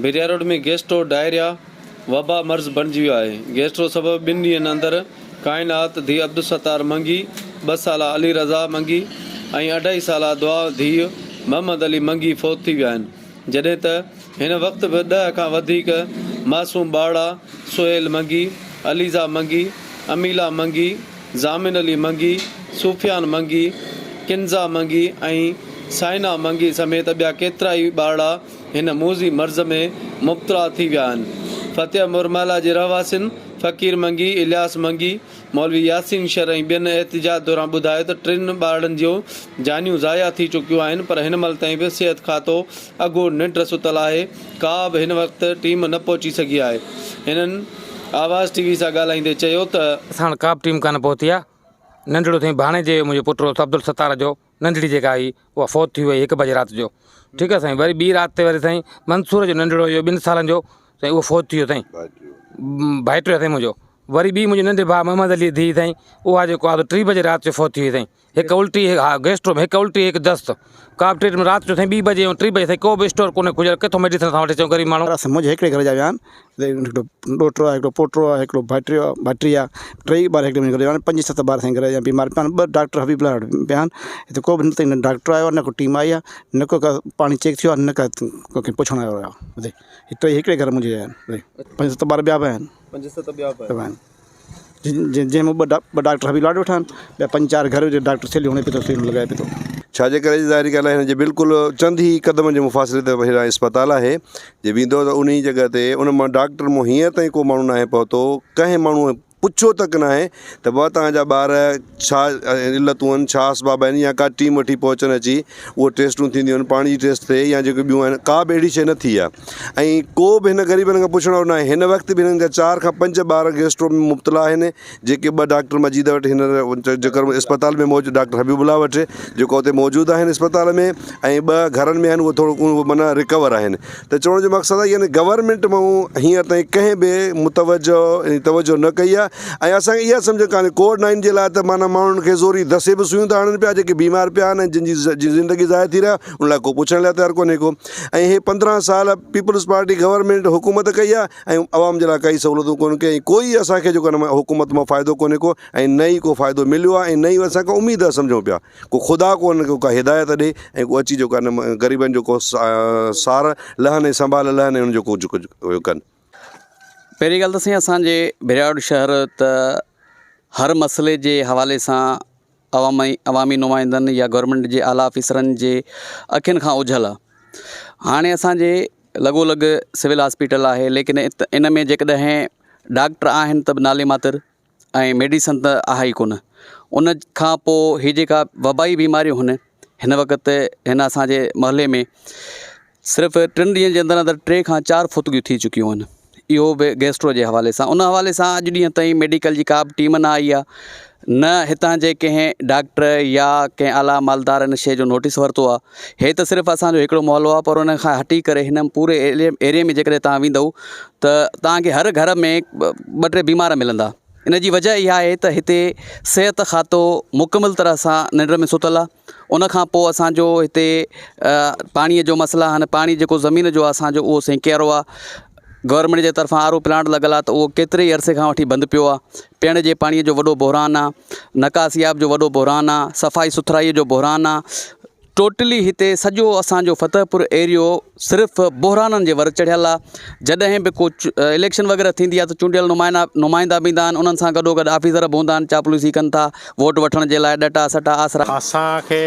ڀريا road ۾ gastro diarrhoea وبا مرض بڻجي ويو آهي، گيسٽرو سبب ٻن ڏينهن اندر ڪائنات ڌيء عبدالستار منگي، ٻه سالا علي رضا منگي ۽ اڍائي سالا دعا ڌيء محمد علي منگي فوت ٿي ويا آهن، جڏهن ته هن وقت به ڏهه کان وڌيڪ معصوم ٻارڙا سهيل منگي، عليزا منگي، اميلا منگي، ضامن علي منگي، صوفيان منگي، ڪنزا منگي ۽ سائنا منگي سميت ٻيا ڪيترائي ٻارڙا هن موذي مرض ۾ مبتلا ٿي ويا آهن. فتح مورمحلا جي رهواسين فقير منگي، الياس منگي، مولوي ياسين شر ۽ ٻين احتجاج دوران ٻڌايو ته ٽن ٻارڙن جون جانيون ضايع ٿي چڪيون آهن پر هن مهل تائين به صحت کاتو اگهور ننڊ ستل آهي ڪا به هن وقت ٽيم نه پهچي سگهي آهي. هنن آواز ٽي وي سان ڳالهائيندي چيو ته. اسان وٽ ڪا به ٽيم ڪانه پهتي آهي. ننڍڙو سائين ڀاڻيجي جو منهنجو پٽ هو عبدالستار جو ننڍڙي جيڪا هئي اها فوت ٿي وئي هڪ بجي رات جو ٺيڪ آهي سائين وري ٻي رات تي وري سائين منصور جو ننڍڙو هيو ٻن سالن جو سائين اهو فوت ٿي ويو سائين ڀائٽيو سائين منهنجو وري ٻي منهنجي ننڍي ڀاء محمد علي ڌيء سائين اها جيڪو آهي ٽي بجي رات جو فوت ٿي وئي سائين هڪ الٽي ها گيسٽرو ۾ هڪ الٽي هڪ دست ڪا به ٽريٽمينٽ رات جو سائين ٻي بجي ۽ ٽي بجي سائين ڪو به اسٽور ڪونهي کليل ڪٿو ميڊيسن اسان وٺي اچون غريب ماڻهو. اسان منهنجي هڪڙي گهر جا ويا آهن هڪڙو ڏوهٽو آهي هڪڙو پوٽو آهي هڪڙو ڀائٽيو آهي ڀائٽي آهي ٽيئي ٻار هڪڙي منهنجي گهر جا آهن پنج ست ٻار اسان جي گهر جا بيمار پيا آهن ٻه ڊاڪٽر حبيب الله وٽ پيا آهن هتي ڪو به هن تائين نه ڊاڪٽر آيو آهي نه ڪو ٽيم آئي آهي نه ڪو پاڻي چيڪ ٿيو آهي نه ڪا ڪو پڇڻ آيو آهي ٽيئي هڪڙي گهر منهنجي جا آهن پنج ست ٻار ٻيا به آهن پنج ست ٻيا به آهن. جنهن ۾ ٻه ڊاڪٽر حبيب لاڙ ويٺا آهن ٻيا پنج چار گهر جي ڊاڪٽر سيليون هڻي پيو ٿو سيليون لڳائي پيو ٿو. ڇا جي ڪري ظاهري ڳالهه آهي هن جي بلڪل چند ئي قدمن جي مفاصلي تي هيڏانهن اسپتال آهي جي ويندو ته انهي جڳهه تي ان مان ڊاڪٽر مون هينئر تائين ڪو ماڻهو ناهي پهتو ڪنهن ماڻهو پڇيو تڪ ناهي ته بابا توهان جا ٻار ڇا علتون آهن ڇا اسباب آهن يا ڪا ٽيم وٺي پهچن اچي اهو ٽيسٽون ٿينديون آهن پاڻي جي ٽيسٽ ٿئي يا جيڪي ٻيون آهن ڪا به اهڙي شيء نه ٿي آهي ۽ ڪو به هن غريبن کان پڇڻ وارو ناهي هن وقت به هنن جا چار کان پنج ٻار گيسٽرو ۾ مبتلا آهن جيڪي ٻه ڊاڪٽر مجيد وٽ هن جيڪر اسپتال ۾ موجود ڊاڪٽر حبيب الله وٽ جيڪو اتي موجود آهن اسپتال ۾ ۽ ٻه گهرن ۾ آهن اهي ٿورو معنيٰ رڪور آهن ته چوڻ جو مقصد آهي يعني گورنمينٽ مان هينئر تائين ڪنهن به متوجه يعني توجه نه ڪئي آهي ۽ اسانکي اها سمجهه ڪانهي ڪووڊ نائن جي لاء ته معنيٰ ماڻهن کي زوري دسي به سوئيون ٿا هڻن پيا جيڪي بيمار پيا آهن ۽ جن جي زندگي ضايع ٿي رهي آهي ان لاء ڪو پڇڻ لاء تيار ڪونهي ڪو ۽ هي 15 سال پيپلز پارٽي گورنمينٽ حڪومت ڪئي آهي ۽ عوام جي لاء ڪائي سهولتون ڪونه ڪئي ۽ ڪوئي اسان کي جيڪو آهي حڪومت مان فائدو ڪونهي ڪو ۽ نه ئي ڪو فائدو مليو آهي ۽ نه ئي اسان کان اميد سمجهون پيا ڪو خدا ڪو ان کي ڪا هدايت ڏي ۽ ڪو اچي جيڪو آهي غريبن جو ڪو سار لهن ۽ سنڀال لهن ۽ ان جو ڪجهه ڪجهه ڪن. پهرين ڳالهه ته سائين اسان جي ڀرياڙ شهر ته هر مسئلي جي حوالي سان عوامي عوامي نمائندن يا گورنمينٽ جي اعليٰ آفيسرن جي اکين کان اوجهل آهي هاڻي اسانجي لڳو لڳ سول هاسپيٽل آهي ليڪن ان ۾ جيڪڏهن ڊاڪٽر آهن ته به نالي ماتر ۽ ميڊيسن ته آهي ئي ڪونه ان کان پوء هي جيڪا وبائي بيماريون هن هن وقت هن اسانجي محلي ۾ صرف ٽن ڏينهن جي اندر اندر ٽي کان چار فوتگيون ٿي چڪيون آهن اهو به گيسٽرو جي حوالي سان ان حوالي سان اڄ ڏينهن تائين ميڊيڪل جي ڪا به ٽيم نه آئي آهي نه هتان جي ڪنهن ڊاڪٽر يا ڪنهن اعليٰ مالدار ان شيء جو نوٽيس ورتو آهي هي ته صرف اسانجو هڪڙو محلو آهي پر ان کان هٽي ڪري هن پوري ايريي ۾ جيڪڏهن توهان ويندؤ ته توهان کي هر گهر ۾ ٻه ٽي بيمار ملندا ان جي وجه اها آهي ته هتي صحت کاتو مڪمل طرح سان ننڊ ۾ ستل آهي ان کان پوء اسان جو هتي پاڻي جو مسئلا آهن پاڻي جيڪو زمين جو آهي اسان جو اهو سينڪيارو آهي گورنمينٽ جي طرفان آر او پلانٽ لڳل آهي ته اهو ڪيتري ئي عرصي کان وٺي بند پيو آهي پيئڻ جي پاڻي جو وڏو بحران آهي نڪاسي آب جو وڏو بحران آهي صفائي سٿرائي جو بحران آهي ٽوٽلي هتي سڄو اسان جو فتح پور ايريو صرف بحرانن جي ور چڙهيل آ جڏهن به ڪو اليڪشن وغيره ٿيندي آ ته چونڊيل نمائنا نمائندا به ايندا آهن انهن سان گڏو گڏ آفيسر به هوندا آهن چاپلوسي ڪن ٿا ووٽ وٺڻ جي لاء ڏٽا سٽا آسرا. اسان کي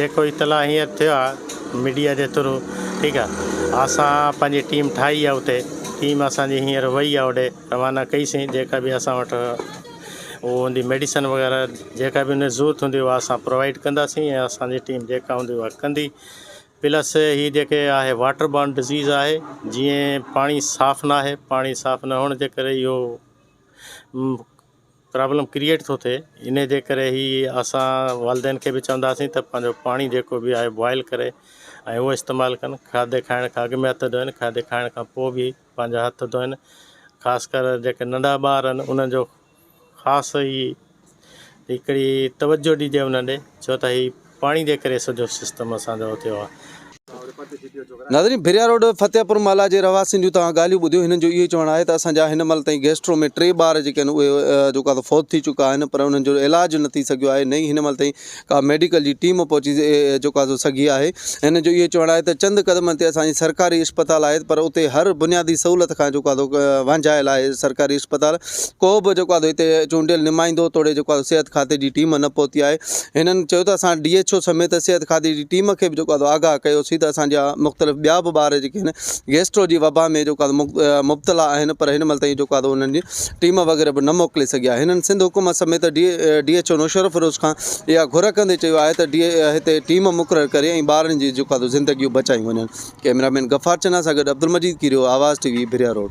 جيڪو اطلاع هينئر ٿيو آ ميڊيا جي ٿرو ٺيڪ آ اسان پنهنجي ٽيم ٺاهي آ اتي ٽيم اسان جي هينئر وئي آ اوڏي روانا ڪئي سين جيڪا به اسان وٽ اهو هوندي ميڊيسن وغيره جيڪا به ان جي ضرورت هوندي اها اسان پرووائيڊ ڪنداسين ۽ اسان جي ٽيم جيڪا هوندي اها ڪندي پلس هي جيڪي آهي واٽر بورن ڊزيز آهي جيئن پاڻي صاف نه آهي پاڻي صاف نه هئڻ جي ڪري اهو پرابلم ڪريئيٽ ٿو ٿئي ان جي ڪري هي اسان والدين کي به چونداسين ته پنهنجو پاڻي جيڪو به آهي بوائل ڪري ۽ اهو استعمال ڪن کاڌي کائڻ کان اڳ ۾ هٿ ڌوئن کاڌي کائڻ کان پوء به پنهنجا هٿ ڌوئن خاص ڪر جيڪي ننڍا ٻار آهن انهن جو خاص هي هڪڙي توجه ڏجي انهن ڏي ڇو ته هي پاڻي جي ڪري سڄو سسٽم اسان جو ٿيو آهي. ناظرين ڀريا روڊ فتح پور محلا جي رهواسين جون توهان ڳالهيون ٻڌيون هنن جو اهو چوڻ آهي ته اسان جا هن مهل تائين گيسٽرو ۾ ٽي ٻار جيڪي آهن اهي جيڪو آهي فوت ٿي چڪا آهن پر انهن جو علاج نه ٿي سگهيو آهي نه ئي هن مهل تائين ڪا ميڊيڪل جي ٽيم پهچي جيڪو آهي سو سگهي آهي هنن جو اهو چوڻ آهي ته چند قدمن تي اسان جي سرڪاري اسپتال آهي پر اتي هر بنيادي سهولت کان جيڪو آهي سو وانجهايل آهي سرڪاري اسپتال ڪو به جيڪو آهي هتي چونڊيل نمائندو توڙي جيڪو آهي صحت کاتي جي ٽيم نه پهتي آهي هنن چيو ته اسان ڊي ايڇ او سميت صحت کاتي جي ٽيم کي به جيڪو آهي آگاهه ڪيوسين ته اسان جا مختلف ٻيا به ٻار جيڪي آهن گيسٽرو جي وبا ۾ جيڪو آهي مبتلا آهن پر هن مهل تائين جيڪو آهي انهن جي ٽيم وغيره به نه موڪلي سگهيا هنن سنڌ حڪومت سميت ڊي ايڇ او نوشهروفيروز کان اها گهر ڪندي چيو آهي ته ڊي هتي ٽيم مقرر ڪري ۽ ٻارن جي جيڪو آهي زندگيون بچايون وڃن ڪئميرا مين غفار چنا سان گڏ Abdul Majeed Kerio, Awaz T V, Bhiria road.